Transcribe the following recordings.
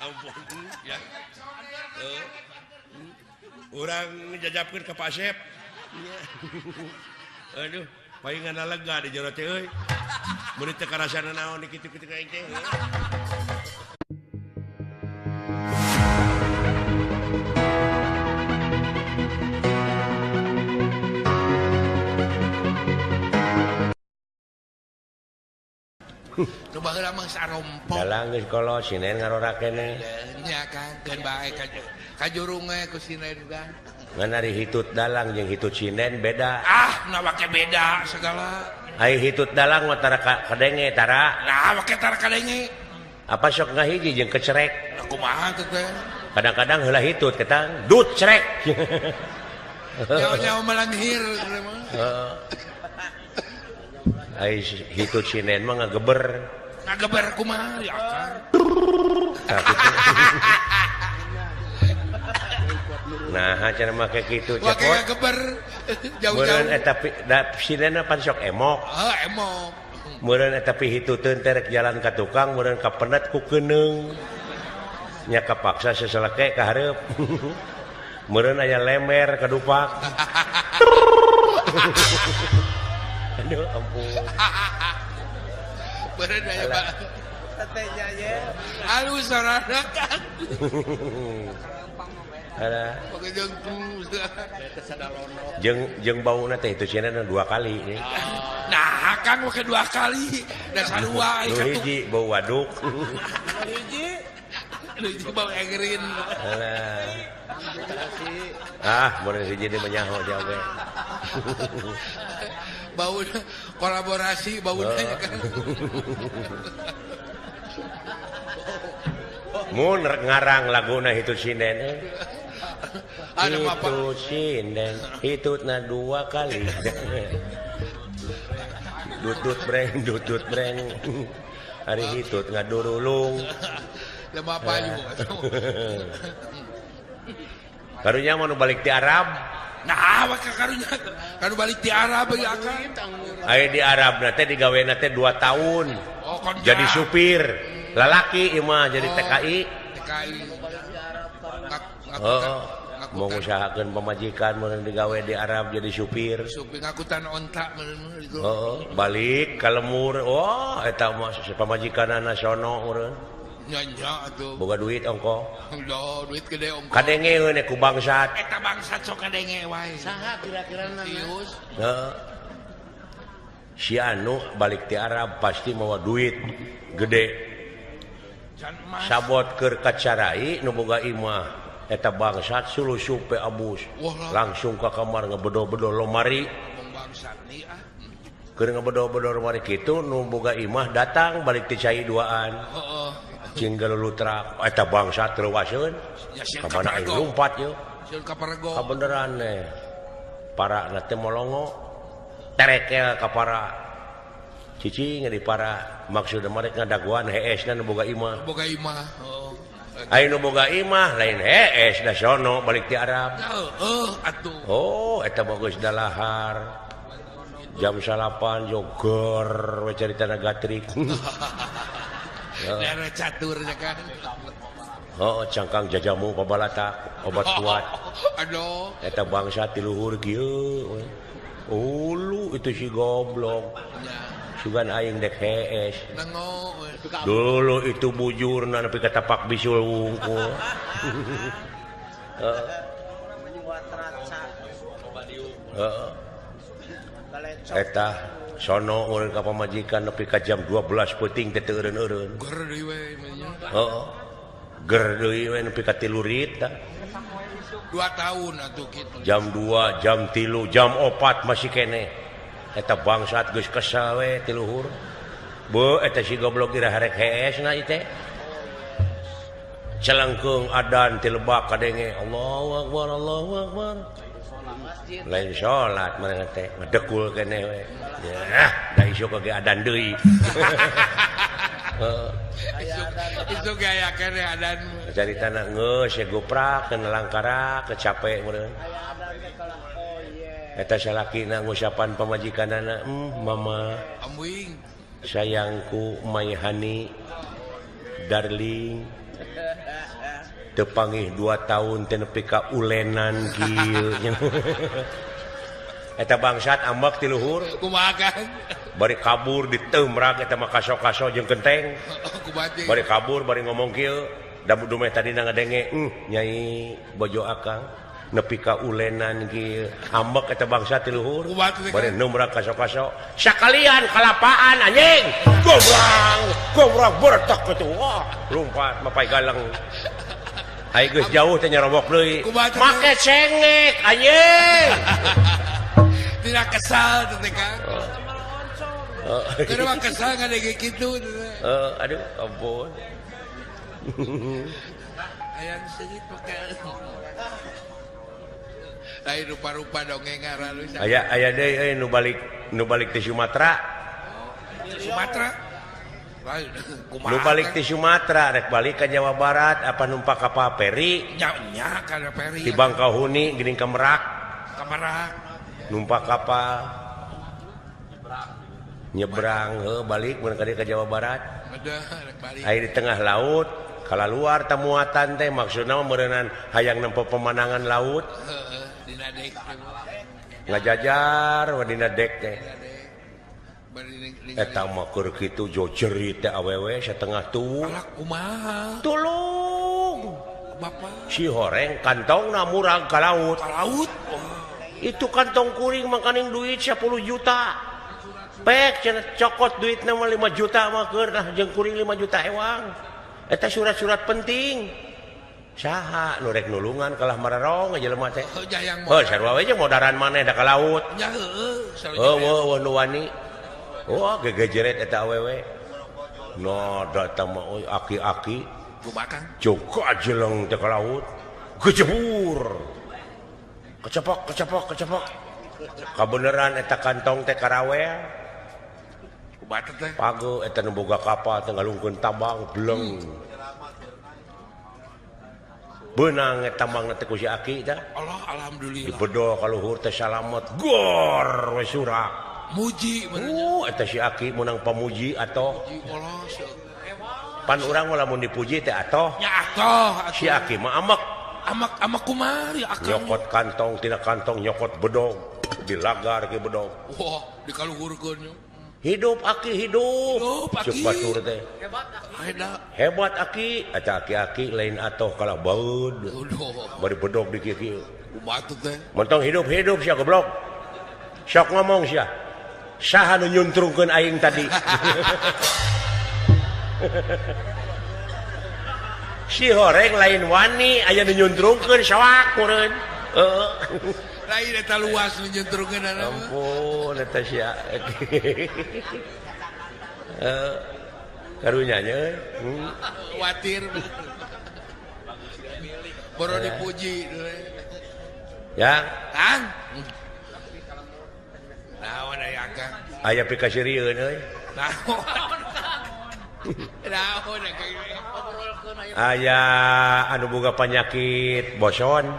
Ampun ya. Urang jajapkeun ka Pak Asep. Aduh, palingan lega di jero teh euy. Mun teu karasana naon di kitu-kitu ka aing teh. Nu baheula mah sarompok. Dalang geus kolot sinen ngarora keneh. Nya kan keun bae ka jurung we ku sinen kan. Ngan ari hitut dalang jeung hitut sinen beda. Ah, na make beda segala. Ai hitut dalang mah tara kadenge tara. Nah, make tara kadenge. Apa sok ngahiji jeung kecerek. Nah, kumaha teh teh? Kadang-kadang heula hitut ketang dut cerek. Nyawa-nyawa melanghir heeh. Ai hitut sinen mah ngageber. Ngageber kumaha ya akar. Nah, cara make kitu cepot. Make ngageber jauh-jauh. Meureun eta da sinenna pan sok emok. Heuh, emok. Meureun eta pihituteun teh rek jalan ka tukang, meureun kapenet ku keuneung. Nya kapaksa sasaleke ka hareup. Meureun aya lemer kadupak. Aduh ampun. Meureun aya Pak. Satenya ye. Halus sorana kan. Ada. Jeung jeung bauna teh itu cenah dua kali nih. Nah, Kang make dua kali. Da sarua nu hiji bau waduk. Hiji. Nu hiji bau engrin. Alah. Ah, mun hiji deui mah nyaho jauh. Bau kolaborasi bauna kan. Mun ngarang laguna hitut sinden. Ada apa? Hitut sinden, hitutna dua kali. Dutut breng, dutut breng. Ari hitut ngadurulung. Lema payu. Karunya mun balik ti Arab. Nah, maka karunya kanu balik ti Arab ya kan. Aya di Arab na teh digawena teh 2 tahun. Oh, jadi supir. Lalaki ieu mah jadi TKI. TKI. Heeh. Mau ngusahakeun pamajikan mun digawe di Arab jadi supir. Supir ngakutan onta meureun itu. Heeh, balik ka lemur. Wah, eta mah pamajikanana sono meureun. Nya nya atuh. Boga duit ongko. Duh, duit gede ongko. Kadenge we ku bangsat. Eta bangsat sok kadenge wae. Saha kira-kira na? Heeh. Si anu balik ti Arab pasti mawa duit gede. Sabot keur kacarai nu boga imah eta bangsat sulusup pe abus langsung ka kamar ngebedo-bedo lomari keur ngebedo-bedo lomari kitu nu boga imah datang balik ti cai duaan cing galulutrak eta bangsat reuaseun ka mana aing lumpat yeuh kabeneran eh para na teh molongo terekel ka para cicing di para maksudna mereka ngadaguan hees na nu boga imah. Boga imah. Oh. Ai nu boga imah lain hees da sono balik ti Arab. Heeh atuh. Oh, eta mah geus dalahar. Jam 9 joger we caritana gatrik. Daerah catur nya kan. Oh, cangkang jajamu pabalata obat kuat. Aduh. Eta bangsa ti luhur kieu. Ulu itu si goblok. Sugan aing dek hees. Dulu itu bujurna nepi ka tapak bisul wungkul. Heeh. Eta sono urang ka pamajikan nepi ka jam 12 peuting teh teu eureun-eureun. Ger deui we nya. Heeh. Ger deui we nepi ka 3 rit tah. 2 tahun atuh kitu. Jam 2, jam 3, jam 4 masih keneh. Eta bangsat geus kesel we ti luhur. Beuh eta si goblok ira harek hees na ieu teh. Celengkeung adan ti lebak kadenge Allahu akbar Allahu akbar. Lain salat manehna teh ngedekul keneh we. Yah, da isuk ge adan deui. Heeh. Isuk ge aya keneh adan. Caritana geus ye goprak kana langkara kecape meureun. Eta salakina ngusapan pamajikanana, mama sayangku my honey darling. Teu panggih 2 tahun teh nepi ka ulenan kieu. Eta bangsat ambek ti luhur. Kumaha Kang? Bari kabur diteumrak eta mah kaso-kaso jeung kenteng. Bari kabur bari ngomong kieu, da dumeh tadina ngadenge, nyai bojo akang nepi ka ulenan kieu. Ambek eta bangsa ti luhur. Bari numrak kaso-kaso. Sakalian kalapaan anjing. Gobrang, gobrang bertak kitu. Wah, lumpat mapai galang. Ai geus jauh teh nyarobok deui. Make cengek anjing. Tidak kesal teh Kang. Keur mah kesal ngadenge kitu. Aduh, ampun. Hayang seungit make. Lain rupa-rupa dongeng aralus. Aya aya deui euy nu balik ti Sumatera. Sumatera. Nu balik ti Sumatera rek balik ka Jawa Barat apa numpak kapal peri? Nya nya kana peri. Di Bangkahuni geuning ka Merak. Ka Merak. Numpak kapal nyebrang heuh balik mun ka Jawa Barat. Aya di tengah laut kalaluar tamuatan teh maksudna mah meureunnan hayang nempo pemandangan laut. Heeh, dina dek ngajajar we dina dek teh. Eta mah keur kitu jo jerit teh awewe satengah tuwuh. Alah kumaha? Tulung. Bapak. Si horeng kantongna murag ka laut. Ka laut. Itu kantong kuring makaning duit 10 juta. Pek cenah cokot duitna mah 5 juta mah keur nah jeung kuring 5 juta ewang. Eta surat-surat penting. Saha nu rek nulungan kalah mararong jelema teh. Heuh sarua we jeung modaran maneh da ka laut. Nya heueuh. Heueuh nu wani. Wah gegejeret eta awewe. No da eta mah euy aki-aki. Kumaha Kang? Joko ajeleng teh ka laut. Gejebur. Kecepok kecepok kecepok. Kabeneran eta kantong teh karawel. Pago eta nu boga kapal teh ngalungkeun tambang bleng. Beunang eta tambangna teh ku si aki tah. Allah alhamdulillah. Dibedol ka luhur teh salamet gor we surak. Muji eta si aki meunang pamuji atoh. Pan urang mah lamun dipuji teh atoh. Nya atoh. Si aki mah amek. Amek amek kumaha akang. Nyokot kantong tina kantong nyokot bedog dilagar ke bedog. Wah, dikaluhurkeun. Hidup aki hidup. Hidup aki. Batur teh. Hebat aki. Hebat aki, eta aki-aki lain atoh kalah baeud. Bari bedog di kieu-kieu. Batu teh. Mentong hidup-hidup sia goblok. Sok ngomong sia. Saha nu nyuntrungkeun aing tadi? Si horeng lain wani aya nu nyuntrungkeun soak meureun. Heeh. Lain eta luas nu nyuntrungkeun. Ampun eta sia. Karunya nya euy. Kuatir. Boro dipuji. Ya. Kang. Naon aya Kang? Aya pikasirieun euy. Naon? Naon aya anu boga panyakit boson.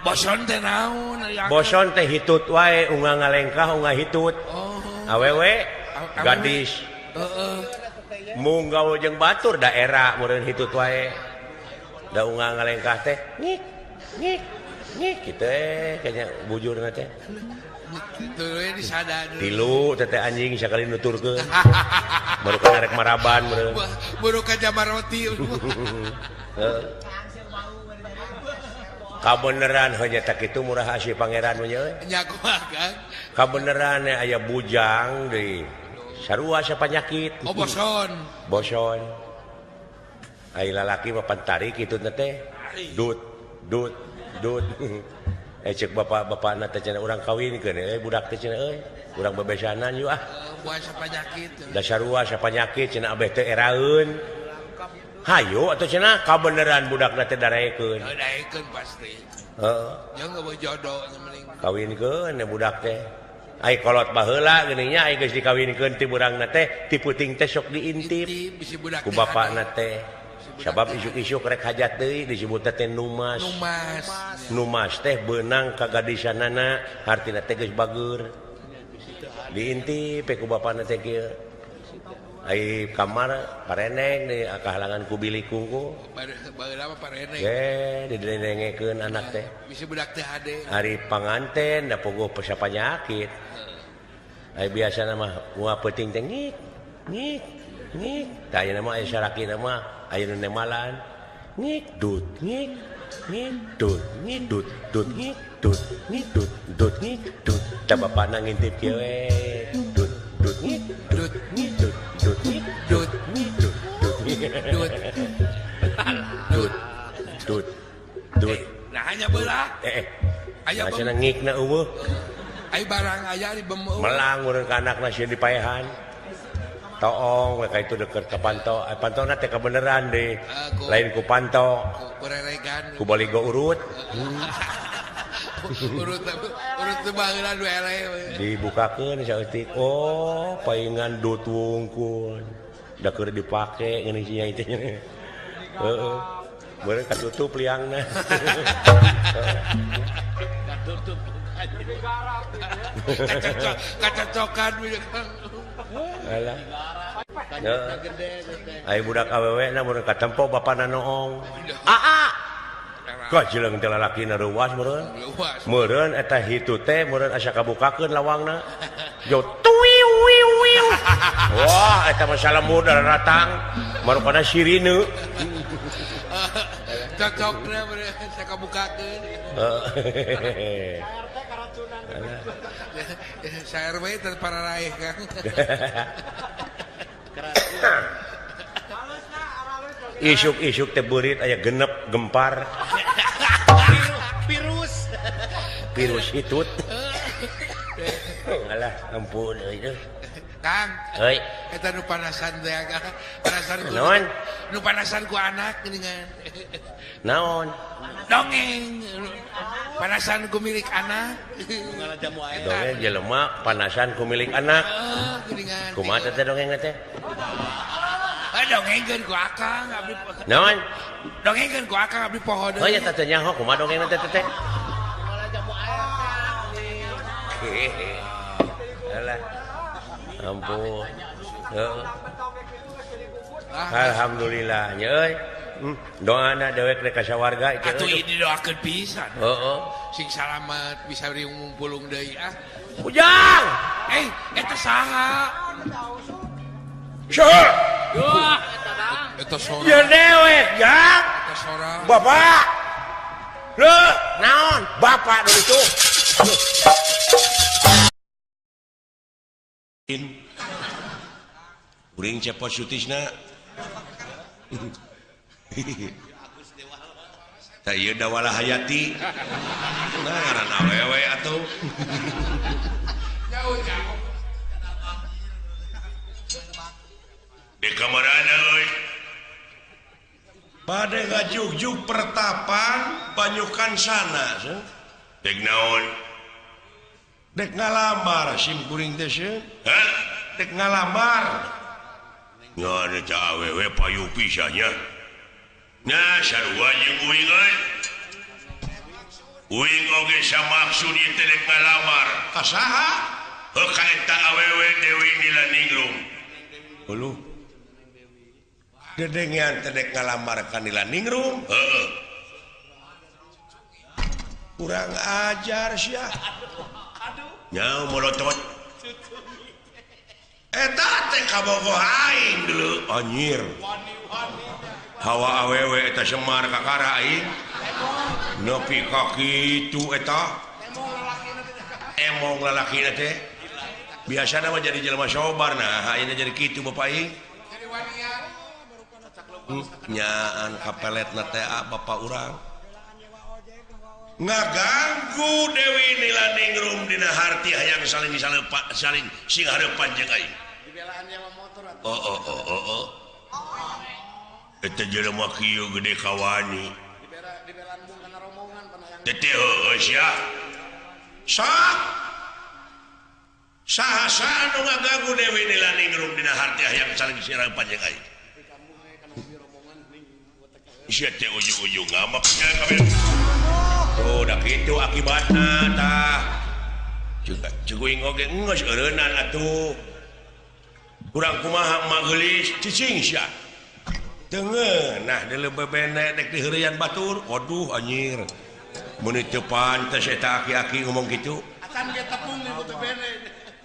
Boson teh naon? Boson teh hitut wae unga ngalengkah unga hitut. Oh. Awewe gadis. Heeh. Mung gaul jeung batur daerah meureun hitut wae. Da unga ngalengkah teh ngik ngik ngik kitu kayaknya bujurna teh. Tilu teh anjing sakali nuturkeun. Baru kana rek maraban meureun. Baru ka jamaroti. Heeh. Kabeneran heuh nya kitu murah asih pangeran mah nya euy. Nya kumaha Kang? Kabeneran aya bujang deui. Sarua sapanyakit. Oh boson. Boson. Ai lalaki mah pantarik kitu teh. Dut dut dut. Cek bapak-bapakna teh cenah urang kawinkeun euy budak teh cenah euy. Urang bebesanan yeuh ah. Buah sapanyakit. Da sarua sapanyakit cenah abeh teh eraeun. Hayu atuh cenah kabeneran budakna teh daraekeun. Daraekeun pasti. Heeh. Jeung eueuh jodoh nya mending. Kawinkeun budak teh. Ai kolot baheula geuning nya ai geus dikawinkeun ti burangna teh ti puting teh sok diintip. Ku bapakna teh. Sabab isuk-isuk rek hajat deui disebut teh numas. Numas. Numas teh beunang ka gadisanana hartina teh geus bageur. Diintip ku bapana teh kieu. Ai kamar pareneng di kahalangan ku bilik kungku. Baheula mah pareneng. Ye, didengekeun anak teh. Bisi budak teh hade. Ari panganten da pogoh panyakit. Ai biasana mah moal peuting teh ngik ngik ngik. Tah ayeuna mah aya salakina mah aya nu nemalan. Ngik dut ngik ngik dut ngik dut dut ngik dut ngik dut dut ngik dut. Da bapana ngintip kieu we. Dut dut ngik dut ngik dut dut ngik dut ngik dut dut dut dut dut dut. Nah hanya belah. Aya cenah ngikna eueuh. Ai barang aya di bemeu. Melang urang ka anakna sieun dipaehan. Toong we ka itu deket ka panto. Pantona teh kabeneran deh. Lain ku panto. Ku reregan. Ku baligo urut. Urut urut teh baheula nu eleh. Dibukakeun saeutik. Oh, paingan dut wungkul. Da keur dipake ngeuni sia itu. Heeh. Beureuh katutup liangna. Katutup. Kacocokan alah. Ai budak awewe na mun katempo bapana noong. Aa. Kajileung teh lalakina reuwas meureun. Meureun eta hitu teh meureun asa kabukakeun lawangna. Jo tuiu wiu wiu. Wah, eta mah salamur daratang marukana sirine. Cocokna meureun asa kabukakeun. Heeh. Saer we teh pararaeh Kang. Isuk-isuk teh beurit aya genep gempar. Virus. Virus hitut. Alah, ampun euy. Kang. Heuy. Eta nu panasan teh panasan ku. Naon? Nu panasan ku anak geuningan. Naon? Dongeng. Panasan ku milik anak. Dongeng jelema panasan ku milik anak. Geuningan. Kumaha teh dongeng teh? Dongengkeun ku akang abdi. Naon? Dongengkeun ku akang abdi poho deui. Oh nya teh nyaho kumaha dongeng teh teh. Alah. Ampun. Heeh. Alhamdulillah nya euy. Doana dewek rek ka sawarga atuh ieu didoakeun pisan. Heeh. Sing salamet bisa riung pulung deui ah. Ujang. Eta saha? Saha? Wah, eta dang. Eta sora. Ya dewek, jang. Eta sora. Bapak. Leuh, naon? Bapak nu itu. Kuring cepot sutisna. Tah ieu dawala hayati. Nah ngaran awewe atuh. Jauh-jauh. Di kamarana euy. Bade ngajugjug pertapan banyukan sana. Dek naon? Dek ngalamar sim kuring teh sieun. Hah? Dek ngalamar. Ngan eta awewe payu pisan nya. Nah, sarua jeung uing euy. Uing oge samaksud ieu teh dek ngalamar. Ka saha? Heuh ka eta awewe Dewi Nilaningrum. Heuh. Dedengean teh dek ngalamar ka Nilaningrum. Heeh. Kurang ajar sia. Nyau molotot. Eta teh kabogoh aing dulu anjir. Hawa awewe eta semar kakara aing. Nepi ka kitu eta. Emong lalakina teh. Biasana mah jadi jelema sobar nah ayeuna jadi kitu bapak aing. Nyaan kapeletna teh bapak urang. Ngaganggu Dewi Nilaningrum dina harti hayang saling saling sing hareupan jeung aing. Oh oh oh oh oh. Eta jelema kieu gede kawani. Teteh heueuh sia. Sok. Saha-saha nu ngaganggu Dewi Nilaningrum dina harti hayang saling sing hareupan jeung aing. Sia teh ujung-ujung ngamak nya kabeh. Oh, dah kitu akibatna tah. Ceuk uing oge geus eureunnan atuh. Kurang kumaha emak geulis cicing sia. Teu ngeunah deuleu bebene dek diheureuyan batur. Waduh anjir. Mun teu pantes eta aki-aki ngomong kitu. Acan ge tepung nyebut bebene.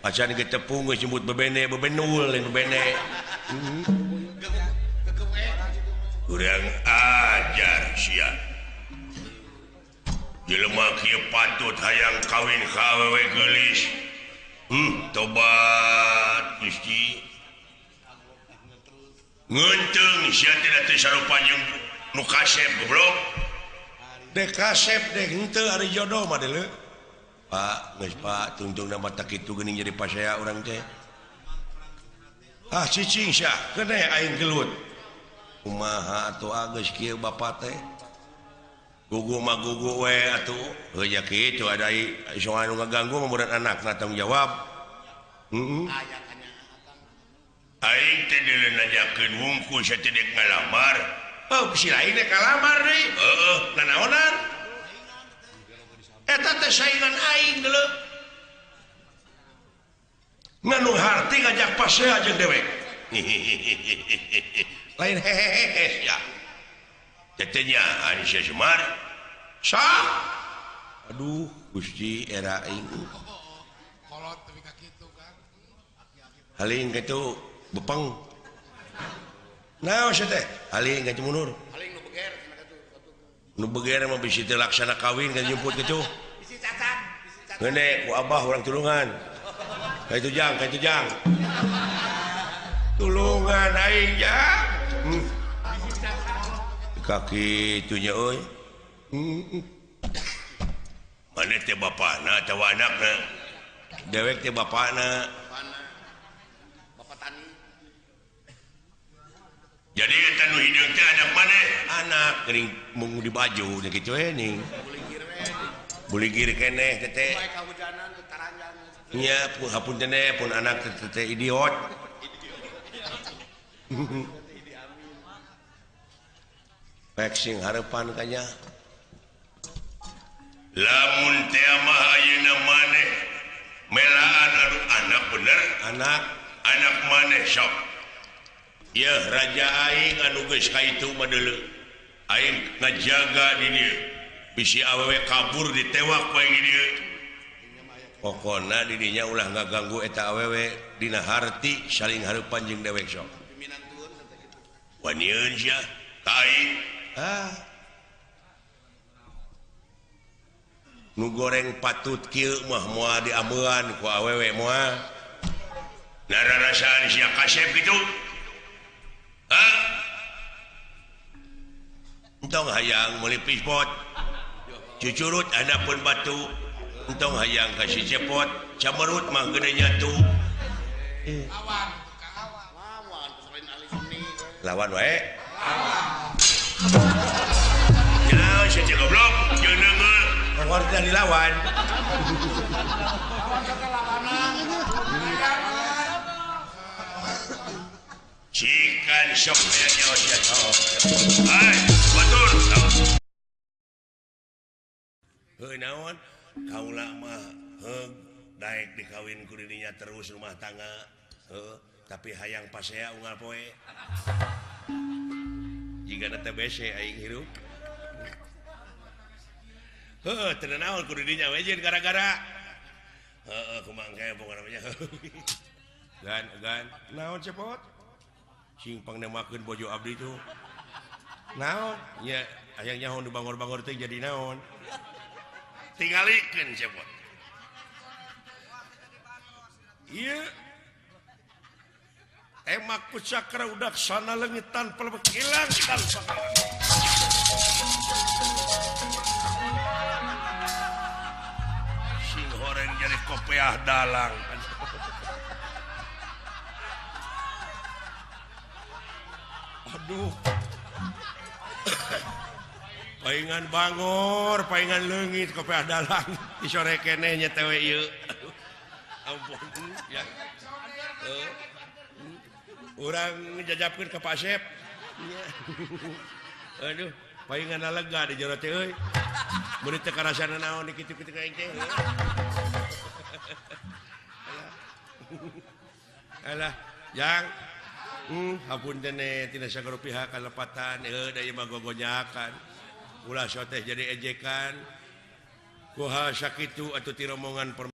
Acan ge tepung geus nyebut bebene, bebenul lain bebene. Kurang ajar sia. Jelema kieu patut hayang kawin ka awewe geulis. Tobat Gusti. Ngeunteung sia teh sarupa jeung nu kasep goblok. Dek kasep dek henteu ari jodoh mah deuleu. Pak, geus Pak, tungtungna mah tak kitu geuning jadi pasea urang teh. Ah cicing sia, keneh aing gelut. Kumaha atuh geus kieu bapa teh? Gugu mah gugu we atuh. Heuh nya kitu ada soal nu ngaganggu mah murid anakna tanggung jawab. Heeh. Aing teh deuleu nanyakeun wungkul sia teh dek ngalamar. Oh, si lain dek ngalamar deui. Heeh, nanaonan? Eta teh saingan aing deuleu. Nganu harti ngajak pasea jeung dewek. Lain hehehe ya. Tetenya Aisyah Semar sah. Aduh Gusti era aing. Kolot tapi ka kitu kan. Haling kitu bepeng. Naon sia teh? Haling ka mundur. Haling nu beger cenah kitu. Nu beger mah bisi teu laksana kawin kan jemput kitu. Bisi cacat, bisi cacat. Ngeune ku abah urang tulungan. Ka itu jang, ka itu jang. Tulungan aing ya. Kaki itunya euy. Mana teh bapana atawa anakna? Dewek teh bapana. Bapak tani. Jadi eta nu hideung teh anak maneh? Anak geuning mung di baju nya kitu we ning. Buligir keneh teh. Nya hapunten pun anak teh teh idiot. Pek sing harepan kanya. Lamun teh mah ayeuna maneh melaan anu anak bener, anak maneh sok. Yeuh raja aing anu geus ka itu mah deuleu. Aing ngajaga di dieu. Bisi awewe kabur ditewak bae di dieu. Pokona di dinya ulah ngaganggu eta awewe dina harti saling hareupan jeung dewek sok. Wanieun sia ka aing. Ah. Nu goreng patut kieu mah moal diameuan ku awewe moal. Nararasaan sia kasep kitu. Hah? Entong hayang meuli pispot. Cucurut handapeun batu. Entong hayang ka si cepot, camerut mah gede nyatu. Lawan, lawan selain ahli seni. Lawan wae. Ya, sia goblok, jeung deungeul. Bangor teh dilawan. Lawan kelawanan. Cikan sok aya nyawa sia sok. Hai, batur. Heuh naon? Kaula mah heug daek dikawin ku dirinya terus rumah tangga. Heuh, tapi hayang pasea unggal poe. Jigana teh bese aing hirup. Heuh, teu naon ku dirinya we jeung gara-gara. Heuh, kumaha engke pokona mah nya. Gan, gan, naon cepot? Sing pangnemakeun bojo abdi tuh. Naon? Nya hayang nyaho nu bangor-bangor teh jadi naon? Tingalikeun cepot. Ieu emak ku cakra udak sana leungit tanpa hilang tanpa sing horeng jadi kopiah dalang. Aduh. Paingan bangor, paingan leungit kopiah dalang di sore keneh nya teh we ieu. Ampun ya. Urang jajapkeun ka Pak Sep. Aduh, paingan lega di jero teh euy. Mun teu karasana naon di kitu-kitu ka aing teh. Alah, Yang hapunten tina sagala pihak kalepatan da ieu mah gogonyakan. Ulah soteh jadi ejekan. Kuha sakitu atuh ti rombongan.